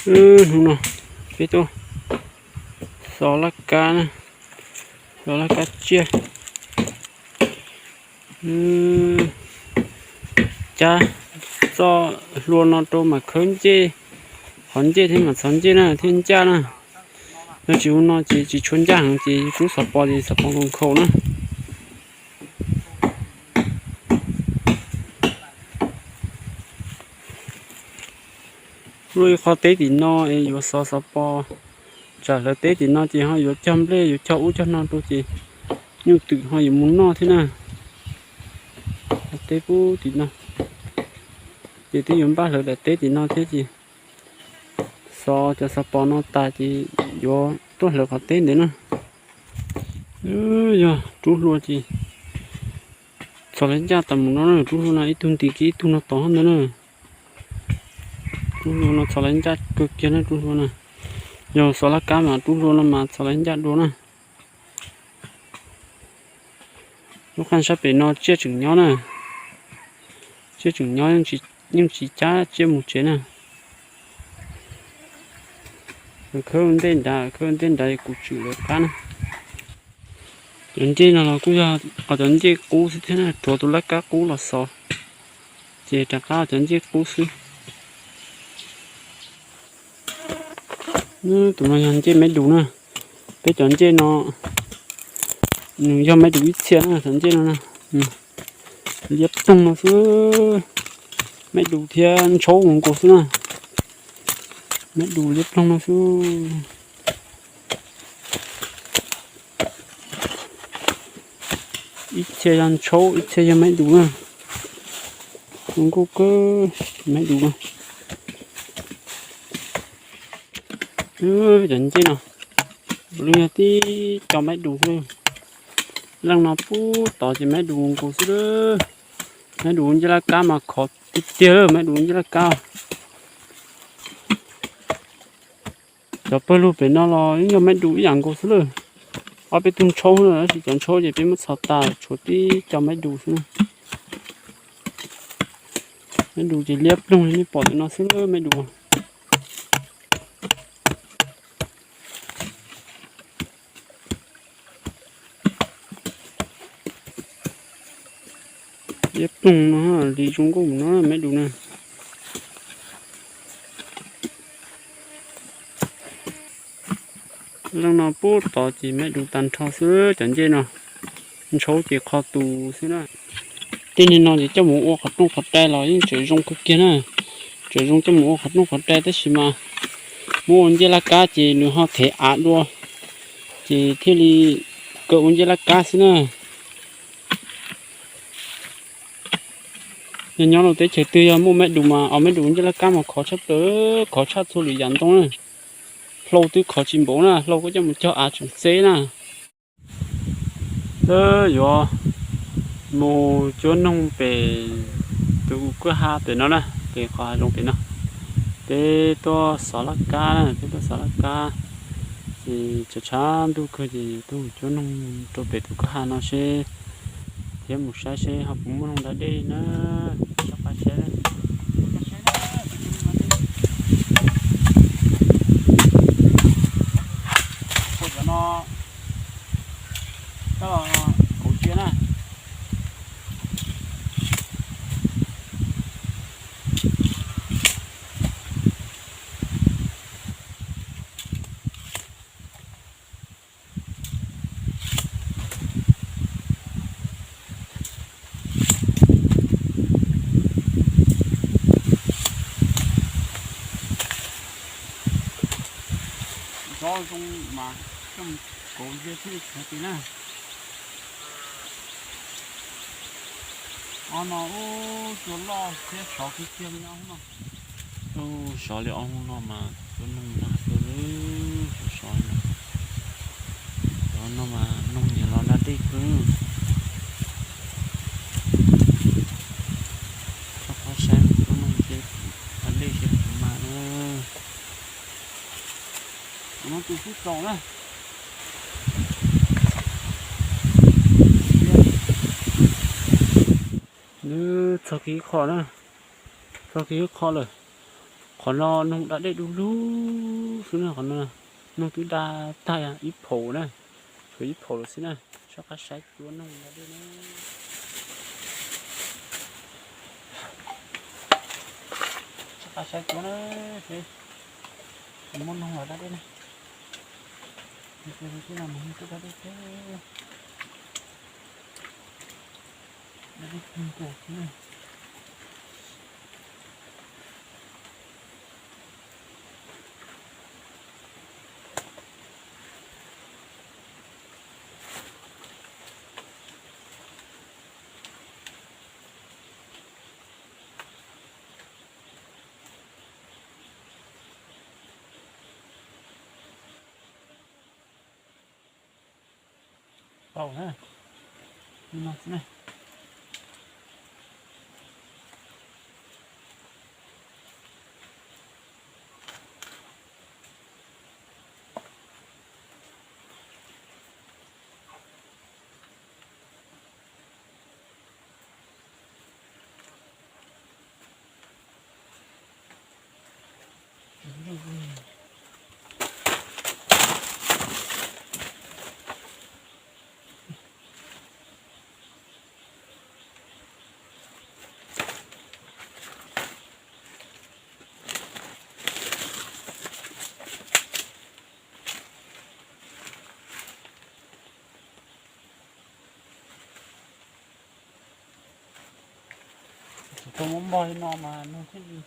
Hnub no peb tuaj xov laj kab na, xov laj kab tsiaj. Cab txoj hlua no rau mas khawb ncej, qhov ncej thiab mas txhov ncej na thiaj ncaj na. Yog tsis ua no ces tsis tshua ncaj heev ces rub xov pos ces xov pos nkaus nkhaus na. Luaj ib qho teb tim no es yuav xov xov pos, tsam hlawv teb tim no ces ho yuav cog nplej yuav cog ub cog no rau ces nyuj twm ho yuav mus noj thiab na. Qhov teb pub tim no ces twb yuav npaj hlawv daim teb tim no thiab ces xov cov xov pos no tas ces yuav tuaj hlawv qhov teb ntawd na. Yog rub hlua ces txhos lawv ncaj tas mus no na, rub hlua no ib tug nti kiag ib tug no tod ntawd na. Rub hlua no txhos lawv ncaj kawg kiag na, rub hlua na. Yog xov laj kab mas rub hlua no mas txhos lawv ncaj dua na. Lub qab sab pem no tsiaj tseem nyob na, tsiaj tseem nyob, yeej tsis cab tsiaj mus tsev na. Khawb ntej nrad, khawb ntej nrad kuv tswm lawv qab na. Cov ncej no los kuj yog qhov cov ncej qub xwb thiab na, rhuav tus laj kab qub los xov ces rov qab cov ncej qub xwb. Tus no yog ncej maib dus na. Peb cov ncej no nws yog maib dus ib txhia na, cov ncej no na. Liab ploog no xwb, maib dus thiab ntshaub nkaus xwb na. Maib dus liab ploog no xwb. Ib txhia yog ntshaub, ib txhia yog maib dus na. Zoo nkauj kawg maib dus na. Cov ncej no, lub yog tib co maib dus xwb. Leej no pub tod ces maib dus nkaus xwb lawm. Maib dus ncej laj kab mas khov tiag tiag lawm, maib dus ncej laj kab. Cov pawg lug pem no los yeej yog maib dus ib yam nkaus xwb lawm. Ob peb tug ntshaub na, tab sis cov ntshaub ces peb muab txhos tas tshuav tib co maib dus xwb na. Maib dus ces liab ploog li nej pom ntawm no xwb lawm, maib dus. Liab ploog no, li zoo nkauj mus no maib dus na. Leej no pub tod ces maib dus tag nrho xwb, cov ncej no ntshaub ces qho tus xwb na. Tej niag no ces coj mus ua qhov rooj qhov rai los yeej tseem zoo kawg kiag na. Tseem zoo coj mus ua qhov rooj qhov rai tab sis mas muab ua ncej laj kab ces nws ho thev av dua, ces thiaj li kaw ua ncej laj kab xwb na. Yog nyob rau teb chaws twg yog muaj maib dus mas, o, maib dus ncej laj kab mas khov tshaj plaws, khov tshaj txhua lwm yam ntoo na. Hlau twb khov tsis npaum na, hlau koj coj mus cog av tseem txeb na. Twb yuav mus cuab noog pem tus kwj ha pem no na, pem qhov hav zoov pem no. Peb tuaj xov laj kab na, peb tuaj xov laj kab, ces tshav tshav ntuj kawg ces tuaj mus cuab noog rau pem tus kwj ha no seb, thiab mus saib seb ho puas muaj noog da dej na. Cov no coj los kauv cia na. Zov zoo mas coj mus kauv cia thiaj li khiav tis na. Ob no ub, cua loj thiab sov kiag kiag li no. Ub, sov li ob hub no mas cua noog nag kawg li, sov no. Cov no mas noog nyiam los da dej kawg. Txhob qab saib cua noog ces da dej ces kuv mas na. Kuv no tus xub tsaus na. Nws txog kiag ib qho na, txog kiag ib qho lawm. Qhov no noog da dej du lug xwb na, qhov no noog twb da tag ib phaum na, tshuav ib phaum lawm xwb na. Soj qab saib cuab noog da dej na. Soj qab saib cuab na, seb muaj noog los da dej na. Twb no mus twb da dej thiab. Da dej kawg nkaus xwb na. Pau na, no xwb na. Tsis tau muab npog li no mas noog thiaj li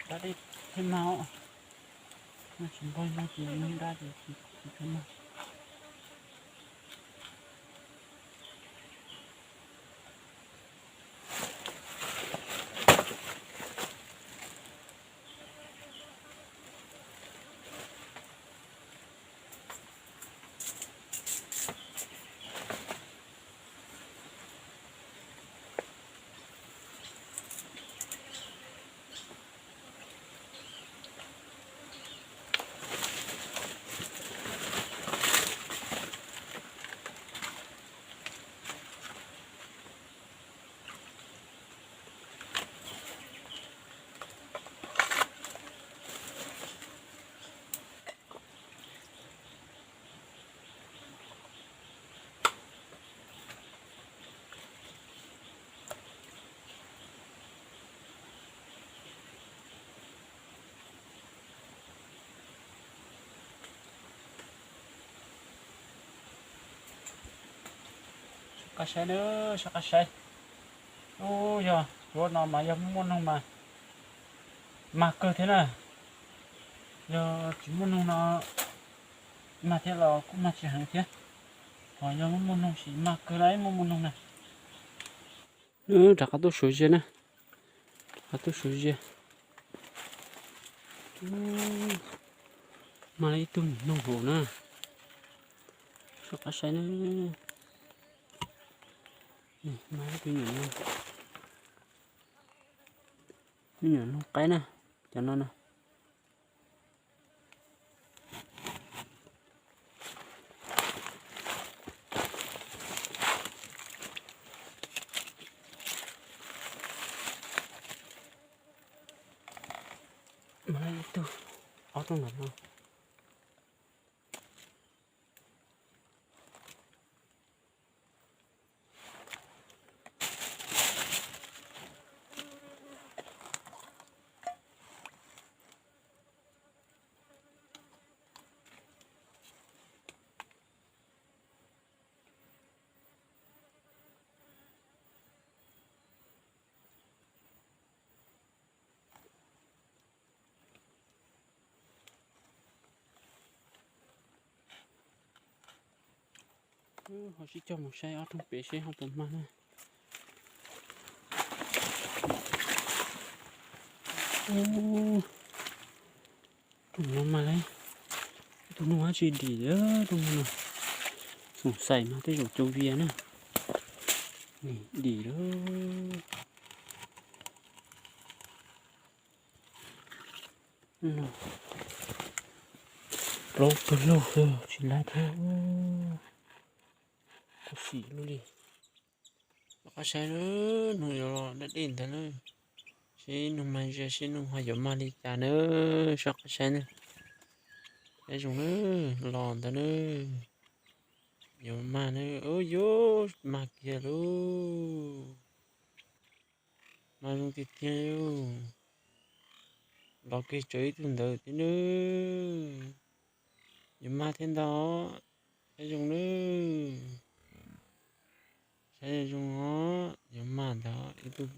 da dej thiaj mag os. Tsis npog li no ces noog da ces tsis tshua mag. Soj qab saib na, soj qab saib. Ub, yog cuab no mas yog muaj noog mas mag kawg thiab na. Yog tsis muaj noog no mag thiab los kuj mag tsis heev thiab. Ho yog muaj muaj noog ces mag kawg na, muaj muaj noog na. Rov qab tuaj suav zias na, rov qab tuaj suav zias. Mag li ib tug noog hauv na. Soj qab saib na. Mag ib tug nyuam noog, me nyuam noog qaib na, cov no na. Ib tug, ob tug ntawm no. Ho sib cog mus saib ob tug pem seb ho puas mag na. Tus no mas lawm, tus no dab tsi dim lawm, tus no no. Xoom xaim mas tej zaum cov vias na. Dim lawm. Plaub pawg lug xwb tsis laib thiab. Khuv xim luaj li. Rov qab saib, nws yuav los da dej ntag lauj. Sib nug mag ntsia sib nug ho yuav mag li cas nawb, soj qab saib nawb. Saib zoo nawb, los ntawd nawb. Yuav mag nawb, ub yuav mag kiag lauj. Mag zoo tiag tiag li. Los kiag tsawv ib tug ntawd thiab nawb. Yuav mag thiab ntag. Saib zoo nawb. Saib zoo os, yuav mag ntag. Ib tug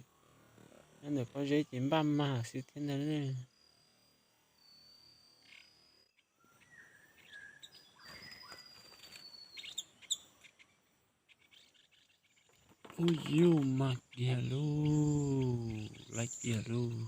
nyob ntawm pob zeb ces npaj mag xwb thiab ntag. Ub yuj, mag kiag lauj, laiv kiag lauj.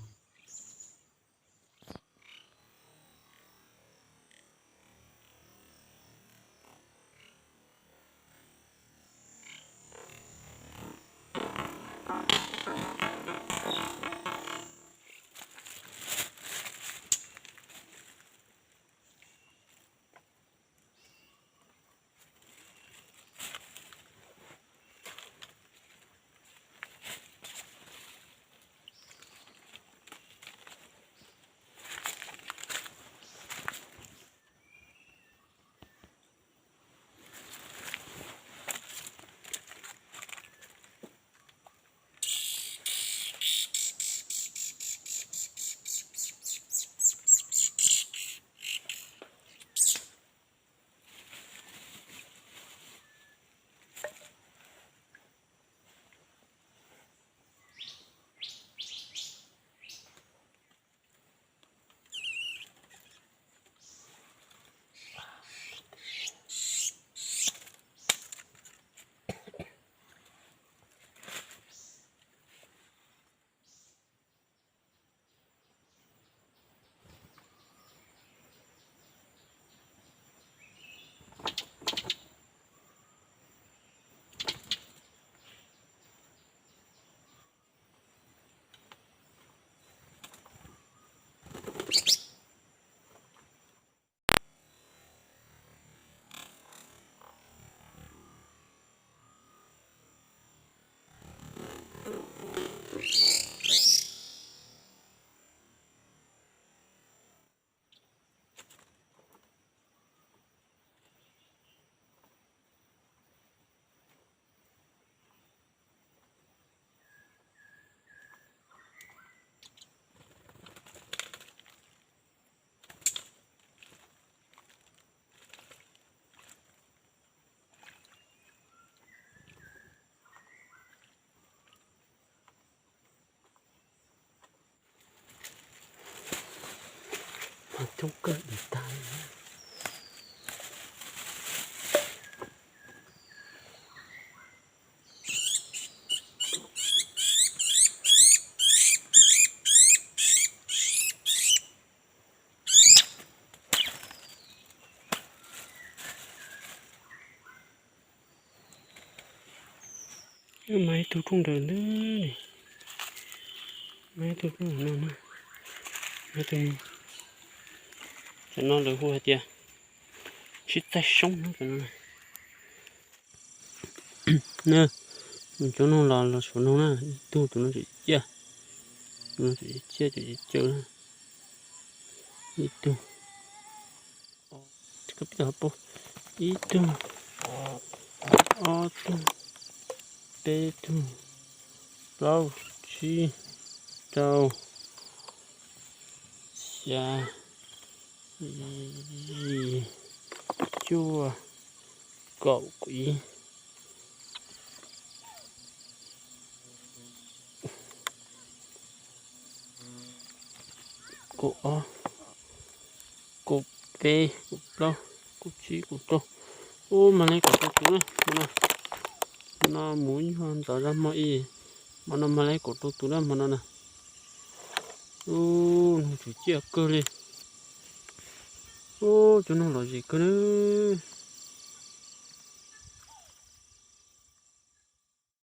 Coob kawg li tag. Mas ib tug rooj ntawd ntag. Mas ib tug rooj no na. Mas ib tug, tam no lawv hu hais tias sib txaij soob no tam no. Na, cov no los los saum no na, ib tug, tus no tseem ciaj, tus no tseem ciaj, tseem caw na. Ib tug, ib tug, ob tug, peb tug, plaub, tsib, rau, xya, yim, cuaj, kaum, kaum ib, kaum ob, kaum peb, kaum plaub, kaum tsib, kaum rau. Ub, mag li kaum rau tus na, hmo no. Hmo no mus ib nyuag ntxov zog hmo ib, hmo no mag li kaum rau tus na hmo no na. Ub, noog tseem ciaj kawg li. Ub, cov noog lom zem kawg na.